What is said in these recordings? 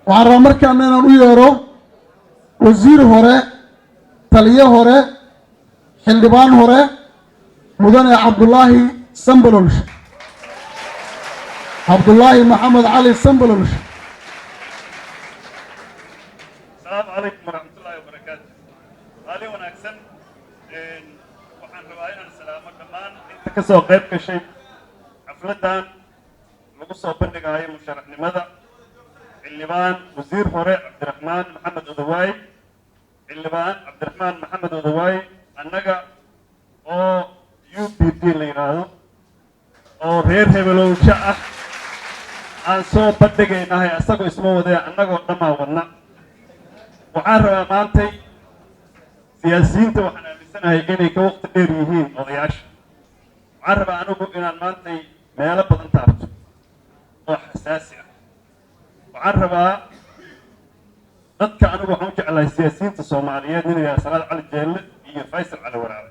Waxaan rabaa markaana inaan u yeero wasiir hore, taliye hore, xildhibaan hore, mudane Cabdulaahi Sambalolsh, Cabdulaahi Maxamed Cali Sambalolsh. Asalaamu calaykum waraxmatullaahi wabarakaatu. Maalin wanaagsan. Waxaan rabaa inaan salaamo dhammaan inta ka soo qayb gashay xafladdan lagu soo bandhigaayo musharaxnimada xildhibaan wasiir hore Cabdiraxmaan Maxamed Odawaay. Xildhibaan Cabdiraxmaan Maxamed Odawaay, annaga oo UPD la yidhaahdo oo reer hebelowsho ah aan soo bandhigaynahay, asagoo isma wadee, annagoo dhammaa wadna. Waxaan rabaa maantay siyaasiyiinta waxaan aaminsanahay inay ka waqti dheer yihiin odayaasha. Waxaan rabaa anigu inaan maantay meelo badan taabto oo xasaasi ah. Waxaan rabaa dadka, anigu waxaan u jeclahay siyaasiyiinta Soomaaliyeed nin yidhaha Salaad Cali Jeelle iyo Faysal Cali Waraabe.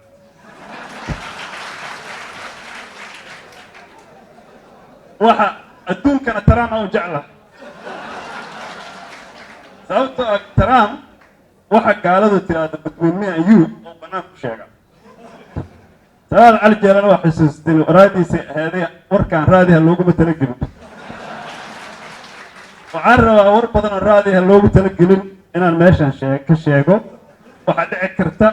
Waxa adduunkana Trump aan u jeclahay, sababtoo ah Trump waxa gaaladu tiraahdo "between me and you" oo bannaan ku sheega. Salaad Cali Jeelana waa xusuusteen raadiisa aheeday, warkaan raadiha looguma talagelin. Waxaan rabaa war badan oo raadiha loogu talagelin inaan meeshan ka sheego. Waxaa dhici karta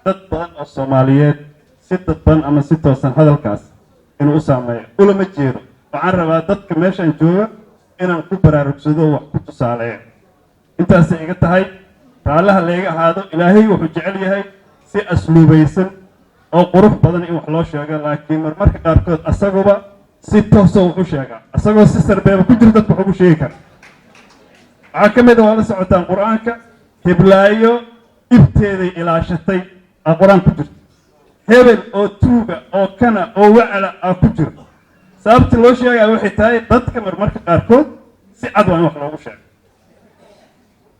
dad badan oo Soomaaliyeed si dadban ama si toosan hadalkaas inuu u saameeyo. Ulama jeedo. Waxaan rabaa dadka meeshan jooga inaan ku baraarugsado, wax ku tusaaleeyo. Intaasay iga tahay, raallaha layga ahaado. Ilaahay wuxuu jecel yahay si asluubaysan oo qurux badan in wax loo sheego, laakiin marmarka qaarkood asaguba si toosoo wax u sheegaa, asagoo si sarbeeba ku jiro dadka wax ugu sheegi kara. Waxaa ka mid a, waa la socotaan Qur-aanka, hiblaayo ibteeday ilaashatay aa Qur-aan ku jirto, hebel oo tuuga oo kana oo wacla aa ku jiro. Sababta loo sheegaya waxay tahay dadka marmarka qaarkood si cad waa in wax loogu sheego.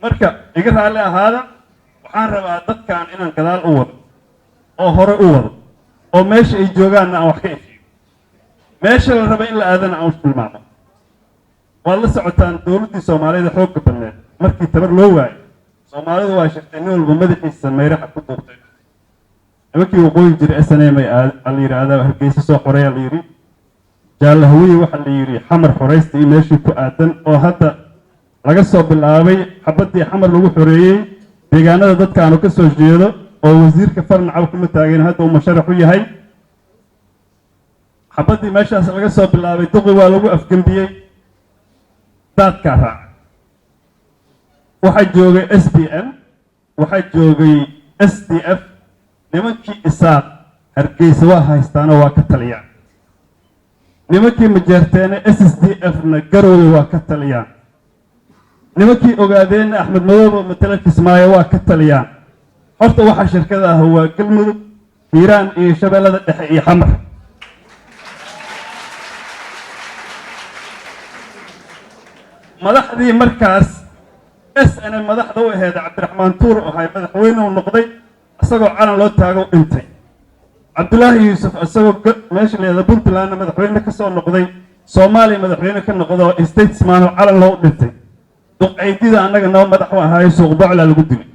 Marka iga raalli ahaada. Waxaan rabaa dadkan inaan gadaal u wado oo hore u wado, oo meesha ay joogaanna aan wax ka ifiyo, meesha la raba in la aadana aan u tilmaamo. Waad la socotaan dowladdii Soomaalida xoogga badneed markii tabar loo waayay, Soomaalidu waa shirtay, nin walba madaxiisa mayraxa ku duubtay. Nimankii waqooyi jiray SNM a la yidhaahdaa, Hargeysa soo xoreeya la yidhi. Jaalahawiye waxaa la yidhi Xamar xoraysta iyo meeshii ku aadan, oo hadda laga soo bilaabay xabaddii Xamar lagu xoreeyey deegaanada dadkaanu ka soo jeedo, oo wasiirka farnacaw kuma taageen, hadda uu musharax u yahay. Xabaddii meeshaas laga soo bilaabay, duqi waa lagu afgembiyey, daadkaa raaca. Waxaa joogay SPM, waxaa joogay SDF. Nimankii Isaaq Hargeysa waa haystaanoo waa ka taliyaan. Nimankii Majeerteene SSDF na Garoowe waa ka taliyaan. Nimankii Ogaadeenna Axmed Madoobe matala Kismaayo waa ka taliyaan. Horta waxaa shirkada ah waa Galmudug, Hiiraan iyo Shabeellada Dhexe iyo Xamar. Madaxdii markaas SNM madaxda u aheeda, Cabdiraxmaan Tuur ahay madaxweyne uu noqday, isagoo calan loo taago dhintay. Cabdulaahi Yuusuf isagoo meesha leeda Puntlandna madaxweyne ka soo noqday, Soomaaliya madaxweyne ka noqdo, statesman oo calan loo dhintay. Duqaydida annaga noo madax u ahaayo Suuq Boclaa lagu dilay.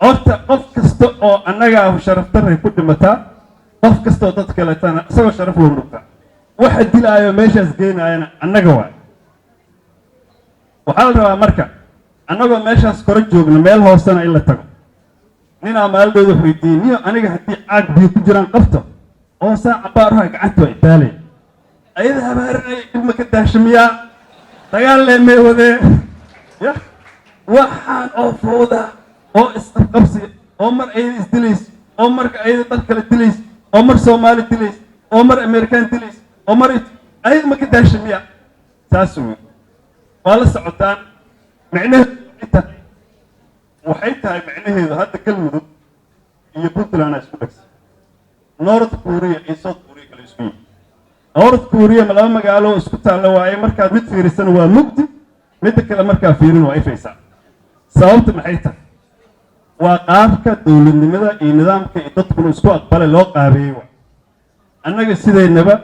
Horta qof kasta oo annaga sharaf darray ku dhimataa, qof kasta oo dad kaleetana isagoo sharaf loo noqdaa. Waxa dilaayo meeshaas geynaayana annaga waay. Waxaa la rabaa marka annagoo meeshaas kore joogno, meel hoosena in la tago. Ninaa maalidooda weydiiyey, niyo aniga haddii caag biyo ku jiraan qabto oo saa cabaaraha gacanta waa idaalaya, ayada habaarinaya, ilma ka daashamiyaa, dagaal lee wadee ya waxaan oo fowda oo isqabqabsiga oo mar ayada isdilayso, oo marka ayada dad kale dilayso, oo mar Soomaali dilayso, oo mar Amerikaan dilayso, oo mar ayada ma ka daashamiya? Saas wey. Waa la socotaan micnaheedu waxay tahay micnaheedu hadda Galmudug iyo Puntland isku dhegsan, North Korea iyo South Korea kale isku yihin. North Korea ma laba magaalo isku taalla waaye. Markaad mid fiirisana waa mugdi, midda kale markaa fiirin waa ifaysaa. Sababta maxay tahay? Waa qaabka dowladnimada iyo nidaamka iyo dadkuna isku aqbalay loo qaabeeyey. Waa annaga sideynaba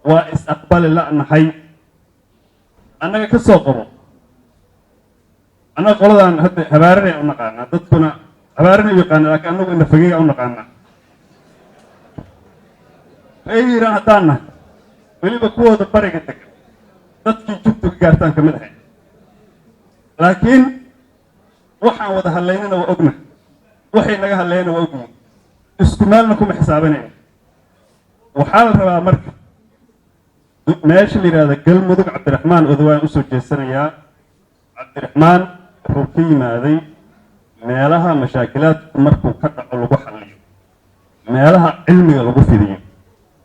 waa is aqbali la'nahay. Annaga ka soo qabo, annaga qoladan hadda habaaranay u naqaanaa, dadkuna habaaranay u yaqaana, laakiin annagu indhafageyga u naqaanaa. Reer Hiiraan haddaan nahay, weliba kuwooda bariga degan, dadkii jugtu ka gaartaan ka mid ahay, laakiin waxaan wada hadlaynana waa ogna, waxay naga hadlayna waa ogyihin, isku meelna kuma xisaabanayna. Waxaa la rabaa marka meesha la yidhahda Galmudug, Cabdiraxmaan Odawaan usoo jeesanayaa. Cabdiraxmaan wuxuu ka yimaaday meelaha mashaakilaadku markuu ka dhaco lagu xalliyo, meelaha cilmiga lagu fidiyo,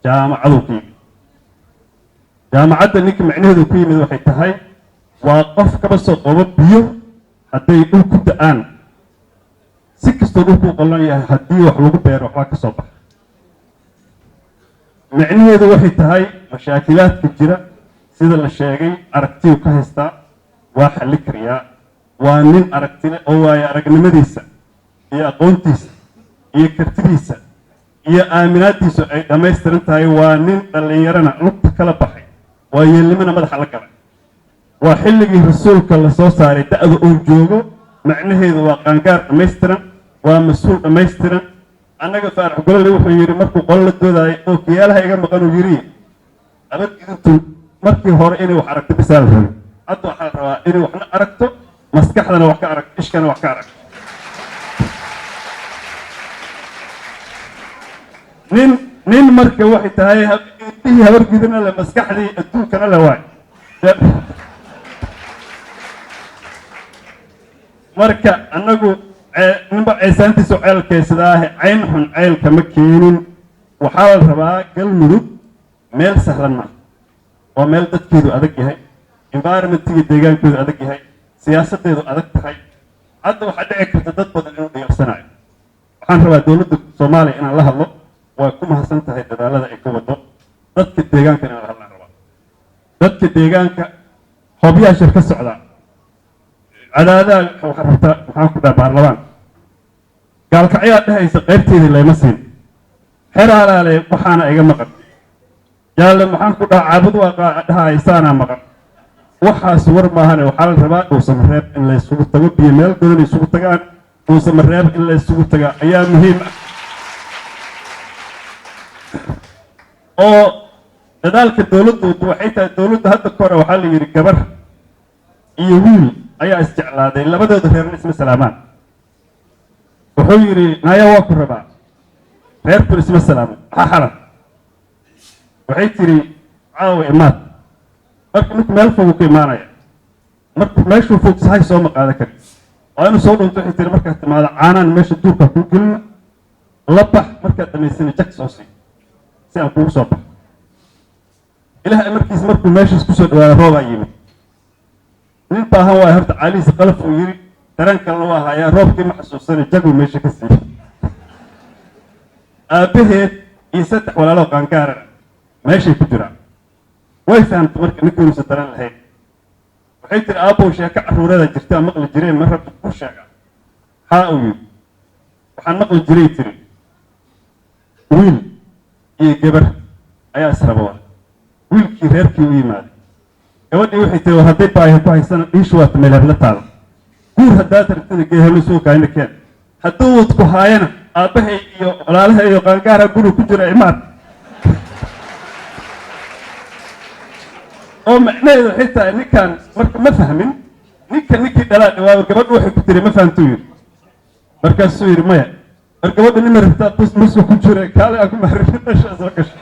jaamacaduu ka yimid. Jaamacadda ninka macnaheedu ku yimid waxay tahay waa qof kaba soo qobo biyo hadday dhul ku da-aan, si kastoo dhulku u qolan yahay, haddii wax lagu beero waxbaa ka soo baxa. Micnaheedu waxay tahay mashaakilaadka jira, sida la sheegay, aragtiyuu ka haystaa, waa xalli kariyaa. Waa nin aragtile oo waayo aragnimadiisa iyo aqoontiisa iyo kartidiisa iyo aaminaaddiisu ay dhammaystiran tahay. Waa nin dhallinyarana lugta kala baxay, waa yeelnimana madaxa la galay. Waa xilligii rasuulka la soo saaray da-da uu joogo, macnaheedu waa qaangaar dhammaystiran, waa mas-uul dhammaystiran. Annaga Faarax Golole wuxuu yidhi markuu qolo la doodaayay oo kiyaalaha iga maqan, uu yidhi abadgidintu markii hore inay wax aragto bisaa la rabay, hadda waxaa la rabaa inay waxna aragto, maskaxdana wax ka aragto, ishkana wax ka aragto. Nin marka waxay tahay indhihii habargidina le, maskaxdii adduunkana le waay. Marka annagu ninba ceesaantiisu ceelkaysadaahe, cayn xun ceylka ma keenin. Waxaa la rabaa Galmudug meel sahlan maaha, waa meel dadkeedu adag yahay, environmentiga deegaankoodu adag yahay, siyaasaddeedu adag tahay. Hadda waxaa dhici karta dad badan inuu dhayalsanayo. Waxaan rabaa dowladda Soomaaliya inaan la hadlo, way ku mahadsan tahay dadaalada ay ka wado. Dadka deegaanka inaan la hadlaan rabaa. Dadka deegaanka hobyaha shir ka socdaa, cadaadaha waxaa rabtaa, maxaan ku dhaha, baarlamaan gaalkacyaa dhehaysa qaybteedii layma siin, xeraalaale waxaana iga maqan, jaalle maxaan ku dhaha, caabud waa dhahaysaanaa maqan. Waxaas war maahane, waxaa la rabaa Dhuusamareeb in la isugu tago, biyo meel godan isugu tagaan. Dhuusamareeb in la isugu tagaa ayaa muhiim ah, oo dadaalka dowladdu waxay tahay dowladda hadda ka hore waxaa la yidhi gabar iyo wiil ayaa isjeclaaday, labadooda reerna isma salaamaan. Wuxuu yidhi naaya waa ku rabaa, reerkuna isma salaamo, maxaa xalan? Waxay tiri caawa imaad. Marka ninku meel fogu ka imaanaya, markuu meeshuu fog sahay sooma qaadan kari, waa inuu soo dhunto. Waxay tiri markaad timaado caanaan meesha duurkaa kuu gelina, la bax, markaad dhamaysana jag soo sii si aan kuugu soo baxo. Ilaah markiis markuu meeshaas kusoo dhawaada roobaa yimid. Nin baahan waayo horta caalihiisa qalaf uu yidhi, dareen kalena waa hayaa, roobkii ma xasuusanay, jaguu meesha ka siiyey. Aabbaheed iyo saddex walaaloo qaangaarana meeshay ku jiraan. Way fahamtay marka ninka inuusan dareen lahayn. Waxay tiri aabbow sheeko carruurada jirtaa maqli jireen, ma rabbi ku sheega? Haa, uu yidhi. Waxaan maqli jiray, tiri, wiil iyo gabar ayaa israba. Wiilkii reerkii u yimaaday, gabadhii waxay tiri war hadday baahi ku haysana dhiishu waata meel hebla taalo, guur haddaad rabtana geehelo soo kaayna keen, hadduu wadku haayana aabbahay iyo walaalahay iyo qaangaara guri ku jira imaad. Oo macnaheedu waxay tahay ninkan marka ma fahmin ninka ninkii dhalaa dhawaaba. Gabadhu waxay ku tiri ma fahamtuu yidhi. Markaasuu yidhi maya, war gabadha nima rabtaa qus musu ku jira, kaale aan ku mahrin dhashaa soo gasho.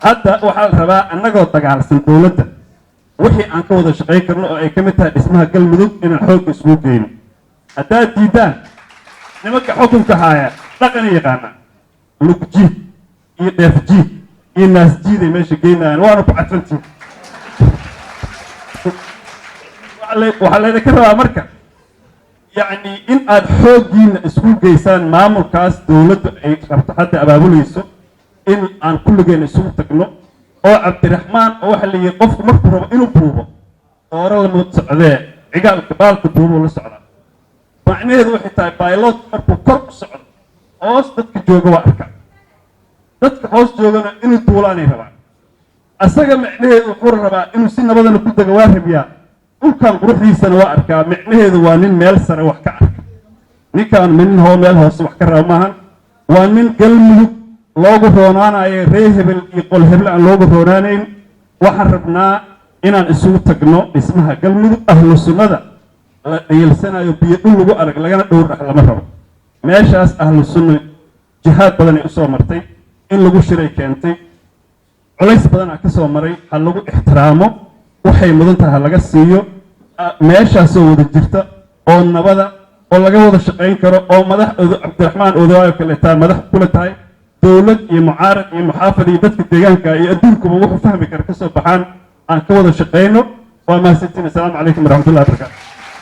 Hadda waxaa la rabaa annagoo dagaalsan dowladda wixii aan ka wada shaqayn karno oo ay ka mid tahay dhismaha Galmudug inaan xoogga isugu geyno. Haddaad diidaan, nimanka xukunka haaya dhaqana yaqaanaa, lugjiid iyo dheefjiid iyo naasjiiday meesha geynayaan, waana ku cadfantiin. Waxaa laydinka rabaa marka yacni in aad xooggiina isku geysaan maamulkaas dowladdu ay rabto hadda abaabulayso, in aan kulligeen isugu tagno oo Cabdiraxmaan oo waxaa la yihi qofku markuu rabo inuu buubo dooro lama socdee, cigaalka baalka buubuu la socdaa. Macnaheedu waxay tahay baylot markuu kor u socdo hoos dadka jooga waa arka, dadka hoos joogana inuu duulaanay rabaan. Asaga micnaheedu wuxuu rabaa inuu si nabadana ku dego, waa rabiyaa. Dhulkan quruxdiisana waa arkaa. Micnaheedu waa nin meel sare wax ka arka. Ninkaan nin hoo meel hoose wax ka raba maahan. Waa nin Galmudug loogu roonaanayo, ree hebel iyo qol heble aan loogu roonaanayn. Waxaan rabnaa inaan isugu tagno dhismaha Galmudug. Ahlu Sunnada la dhayalsanayo, biyo dhul lagu arag lagana dhowr dhax lama rabo. Meeshaas Ahlu Sunna jihaad badanay usoo martay, in lagu shiray keentay, culays badanaa ka soo maray. Ha lagu ixtiraamo, waxay mudan tahay ha laga siiyo. Meeshaasoo wada jirta oo nabada oo laga wada shaqayn karo oo madax Cabdiraxmaan Odawaayo kale taa madax kula tahay, dowlad iyo mucaarad iyo muxaafad iyo dadka deegaanka iyo adduunkuba wuxuu fahmi kara ka soo baxaan, aan ka wada shaqayno. Waa mahadsantiin. Assalaamu calaykum waraxmatullahi wabarakaatu.